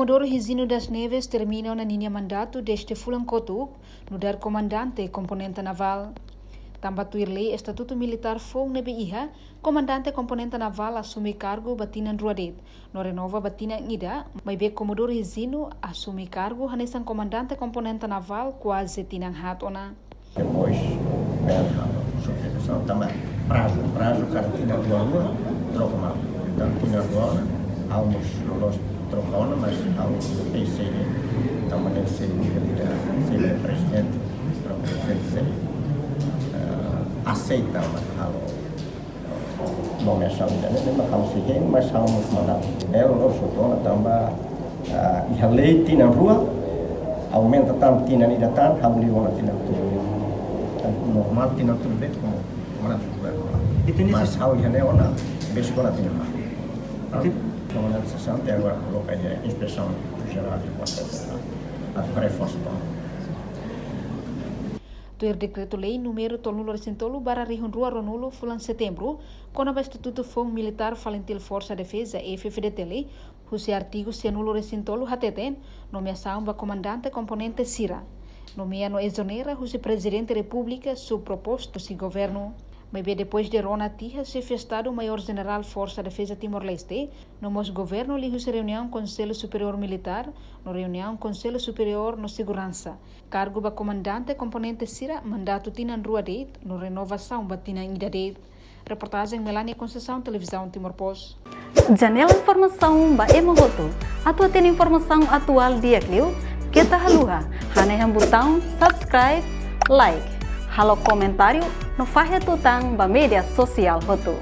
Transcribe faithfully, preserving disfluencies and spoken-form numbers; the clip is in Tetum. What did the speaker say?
Comodoro Higino das Neves termina ona ninia mandatu dezde fulan kotuk nu'udar komandante komponente navál. Tanba tuir lei estatutu militár foun ne'ebé iha, komandante komponente navál asume kargu ba tinan rua de'it, no renova ba tinan ida, maibé Comodoro Higino asume kargu hanesan komandante komponente navál kuaze tinan haat ona. Depois, eh, substituisaun tanba prazu, prazu kada tinan rua, troka malu. Entaun, tinan rua, ha'u mós loloos troka ona, mas ha'u sei, tanba ne'e sei, sei prezidente, troka prezidente sei, eh, aseita, mas ha'u nomeasaun ida-ne'e, memang ha'u sei hein, mas ha'u mós mandatu. Ela loloos hotu ona tanba, ah, iha lei tinan rua, aumenta tan tinan ida tan, ha'u liu ona tinan tolu. Normál tinan tolu de'it komu, komu na tudo é normál. Mas ha'u iha ne'e ona, besik ona tinan rua. Komu na sessão até agora coloca aí a inspeção geral de contas, a reforço. Tuir dekretu-lei númeru tolunulu-resin-tolu barra rihun rua ruanulu fulan Setembru, kona-ba estatutu foun militár FALINTIL Forsa Defeza, F-FDTL, husi artigu sianulu-resin-tolu hateten, nomeasaun ba komandante komponente sira. Nomeia no ezonera husi Prezidente Repúblika sob proposta husi governu. Maibé depois de rona tiha Xefe Estadu Maiór Jenerál Forsa Defeza Timor-Leste, no mós governu liuhusi reuniaun Konsellu Superiór Militár, no reuniaun Konsellu Superiór no Seguransa. Kargu ba komandante komponente sira mandatu tinan rua de'it, no renovasaun ba tinan ida de'it. Reportajen Melania Conceição, Televizaun Timor Post. Janela informasaun ba ema hotu. Atu hatene informasaun atuál di'ak liu, keta haluha hanehan butaun subscribe, like, halo komentáriu, no fahe tutan ba média sosiál hotu.